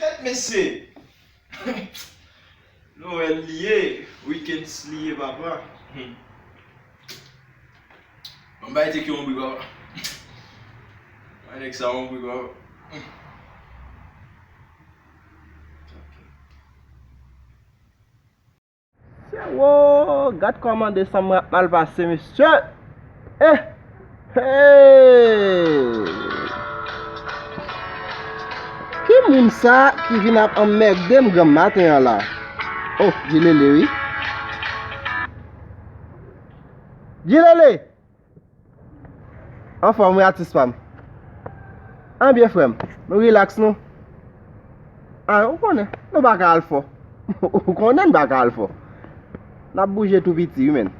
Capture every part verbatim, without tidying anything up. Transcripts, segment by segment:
Tèt mesye. Nwèl li ye, weekends li ye, papa. Ban m bay tek yon bri, papa. Bay nèg sa yon bri, papa. Mesye, wo, gad kòman desanm nan ap mal pase, mesye. Eh! Hey! Ki moun sa ki vin ap anmède m granm maten an la? Oh, Djilele, wi. Djilele! Anfòm wi, atis pa m. An byen, frè m. Nou rilaks, nou. A, ou konnen, nou pa ka al fò. Ou konnen n pa ka al fò. N ap bouje tou piti, wi, menn.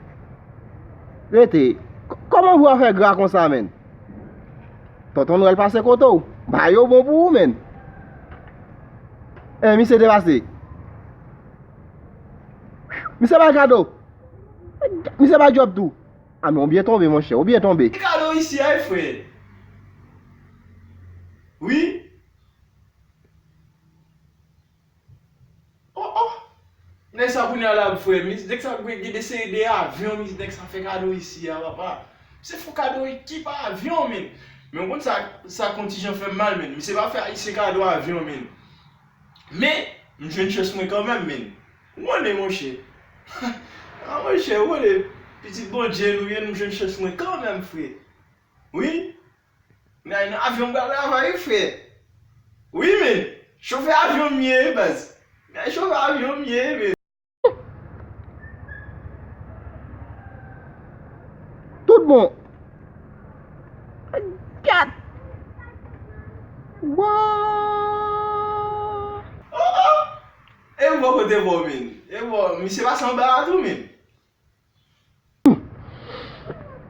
Rete. K-, kòman pou w fè gra konsa, menn? Tonton Nwèl pase kote w. Bagay yo bon pou ou, menn. E, misye te pase. Misye bay kado. Misye bay djòb tou. A, men ou byen tonbe, monchè, ou byen tonbe. Gen kado isi a, wi, frè. Wi. Oh, oh. Nèg sa kounye a la, frè, nèg sa gen de seri de avyon, nèg sa fè kado isi a, papa. Se fò kado ekip avyon, menn. Men ou konn sa, sa konn ti jan fè m mal, menn. Misye pa fè Ayisyen kado avyon, menn. Men, m jwenn chans mwen kanmenm, menn. Ou konnen, monchè. A, monchè, ou konnen. Pitit Bondye nou ye, nou jwenn chans mwen kanmenm, frè. Wi. Men nan avyon m pral travay, frè. Wi, men. Chofè avyon m ye, baz. Men chofè avyon m ye, men. Tout bon. Gad. Wa! Oh, oh! E bò kote bò, men. E bò, misye pase anba a tou, men.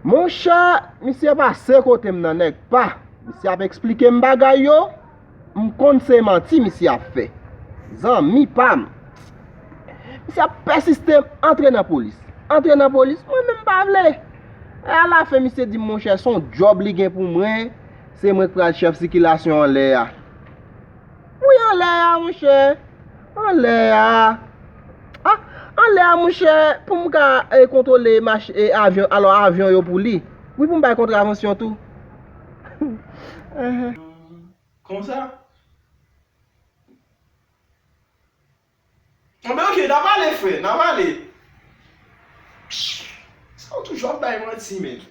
Monchè, misye pase kote m nan, nèg pa. Misye ap eksplike m bagay yo, m konn se manti misye ap fè. Zanmi pa m. Misye ap pèsiste antre nan polis. Antre nan polis, mwen menm m pa vle. E alafen, misye di m, monchè, se yon djòb li gen pou mwen, se mwen k pral chèf sikilasyon anlè a. Wi, anlè a, monchè. Anlè a. A, anlè a, monchè, pou m ka, e, kontwole mach-, e, avyon, alò avyon yo pou li. Wi, pou m bay kontravansyon tou. Enhen. Konsa? Anben, oke, n ap ale, frè, n ap ale. Sa ou toujou ap bay manti, men.